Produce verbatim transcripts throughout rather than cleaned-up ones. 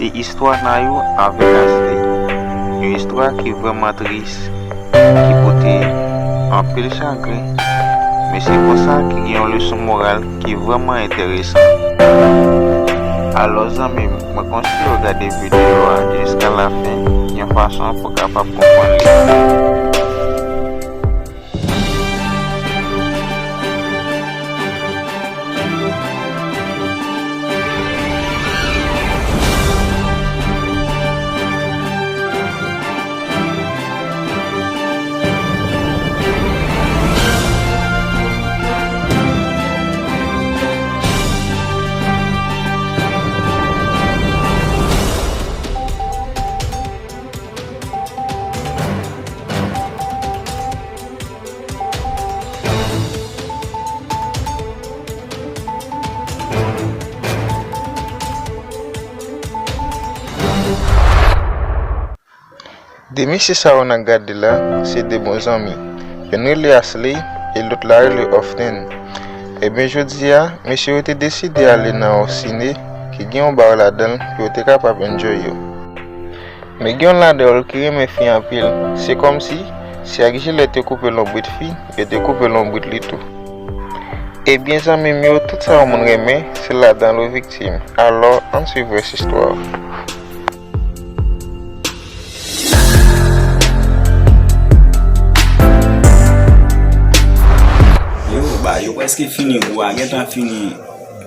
Se istwa Nayou avèk Ashley. Yon istwa ki vrèman tris, ki pote anpil chagren, men se konsa ki gen yon leson moral ki vrèman enteresan. Alò, zanmi m, mwen konseye w gade videyo a jiska lafen, yon fason pou w kapab konprann li. De mesye sa yo n ap gade la, se de bon zanmi. Youn rele Ashley e lòt la rele Often. Ebyen, jodi a, mesye yo te deside ale nan yon sine ki gen yon bar ladan l pou yo te kapab enjoy yo. Men gen youn ladan yo ki renmen fi anpil. Se kòmsi, si ak jilèt yo koupe lonbrit fi, yo te koupe lonbrit li tou. Ebyen, zanmi m yo, tout sa yon moun renmen, se ladan l yo viktim. Alò, ann swiv rès istwa a. Yo, ba, yo prèske fini, kou a gentan fini.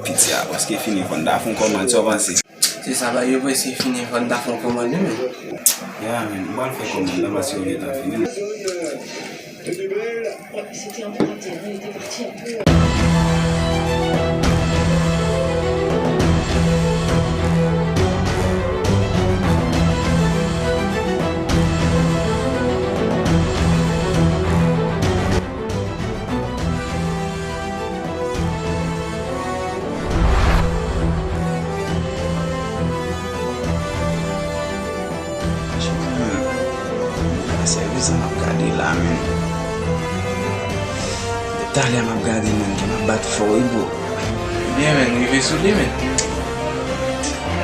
Piti a prèske fini, fò n ta fè yon kòmand, sa w panse? Se sa, ba, yo prèske fini, fò n ta fè yon kòmand, wi, men. Ya, men, nou pral fè kòmand lan, paske yo gentan fini. Sèvis an m ap gade la, men. Depi talè m ap gade, men, kè m ap bat fò, wi, bro. Byen, men, rive sou li, men.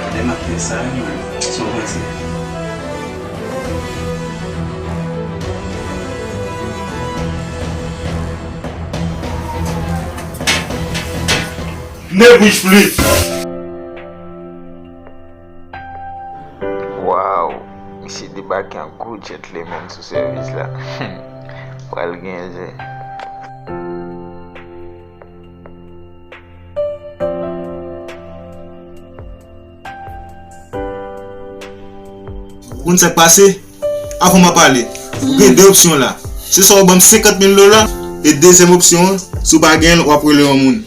Gade m ap fè sa, wi, men. Sa w panse? Ne bouge plus! Waw, misye debake an gwo gentleman sou sèvis la. Pral gen zen. Ou konn sa k pase? Avan m ap pale, ou gen de opsyon la. Se swa ou ban m senkant mil dola, e dezyèm opsyon an, si w pa gen l, w ap rele yon moun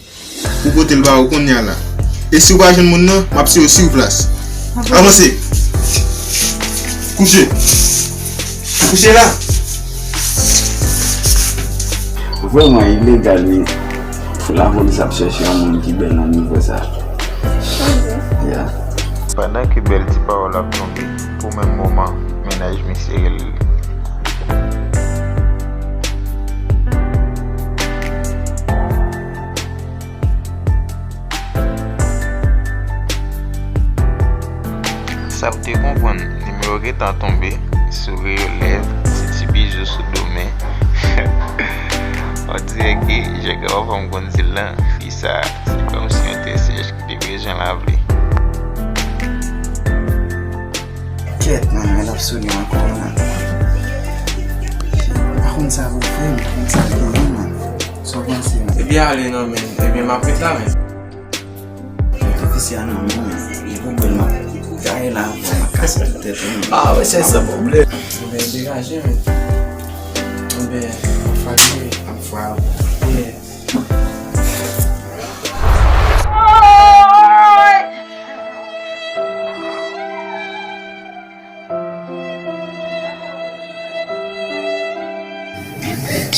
pou pote l ba ou kounye a la. E si w pa jwenn moun nan, m ap tiye w sou plas. Avanse. Kouche. Kouche la. Vrèman ilegal, wi. Lapolis ap chèche yon moun ki bèl nan nivo sa. Ya. Pandan ke bèl ti pawòl ap tonbe, pou menm moman, mennaj misye rele li. Sa w te konprann, nimewo gentan tonbe, souri yo lèv, ti ti bizou sou do men. On dirè ke, jan ke papa m konn di l lan, fi sa, se kòmsi yon tè syèch ki te bezwen lave. Kèt, man, men l ap souri ankò, man. M pa konn sa pou fè, m pa konn sa pou fè, man. Sa w panse, man? Ebyen, ale non, men. Ebyen, m ap ret la, men. Mete fisi a nan men w, men. Li pou bèl, m ap gaye la, m ap kase tout tèt ou, men. Ah, wè, se san pwoblèm. Ebyen, degaje, men. Ebyen, m ap fache, m ap frape. Yeah.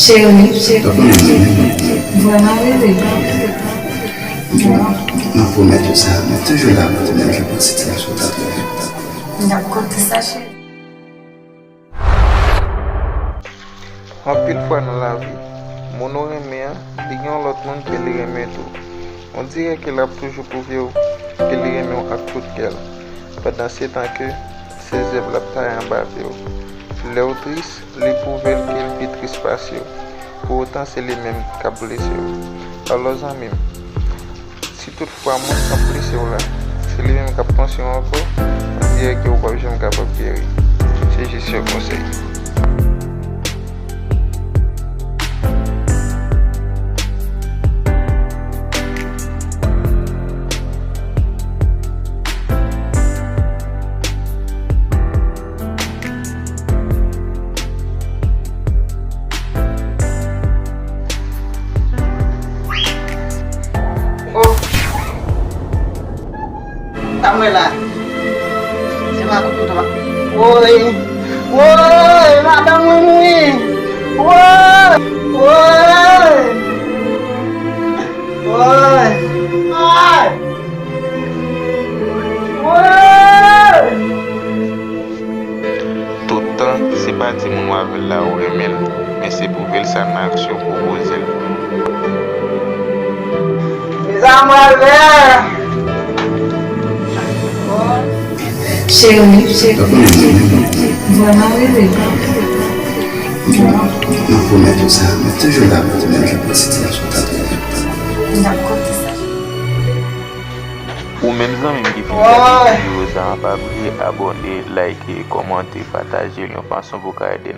Cheri, cheri, vrèman rele. Mwen pwomèt ou sa, mwen toujou la pou ou, menm jan pou sitiyasyon ta twò. M ap konte sa, cheri. Anpil fwa nan lavi, moun ou renmen an, li gen yon lòt moun ke li renmen tou. On dirè ke l ap toujou pwouve w ke li renmen w ak tout kè l. Pandansetan ke se zèb l ap taye anba pye w. Lè w tris, li pwouve l ke l pi tris pase w. Pou otan, se li menm k ap blese w. Alò, zanmi m, si toutfwa mwen k ap blese w la, se li menm k ap panse w ankò, on dirè ke ou p ap janm kapab geri. Se jis yon konsèy. Oh. Sa mwen la. Se pa kout kouto pa. Woy. Woy, madanm mwen mouri. Woy. Woy. Woy. Ay. Woy. Tout tan, se pa di moun w avè l la ou renmen l, men se pwouve l sa nan aksyon, pwopoze l. Mezanmi, m al fè. Cheri, cheri, vrèman rele. Mwen pwomèt ou sa, mwen toujou la pou ou menm jan pou sitiyasyon ta twouve. N ap konte sa. Ou menm zanmi m ki fin gade videyo sa a, pa bliye abòne, like, kòmante, pataje l yon fason pou w ka ede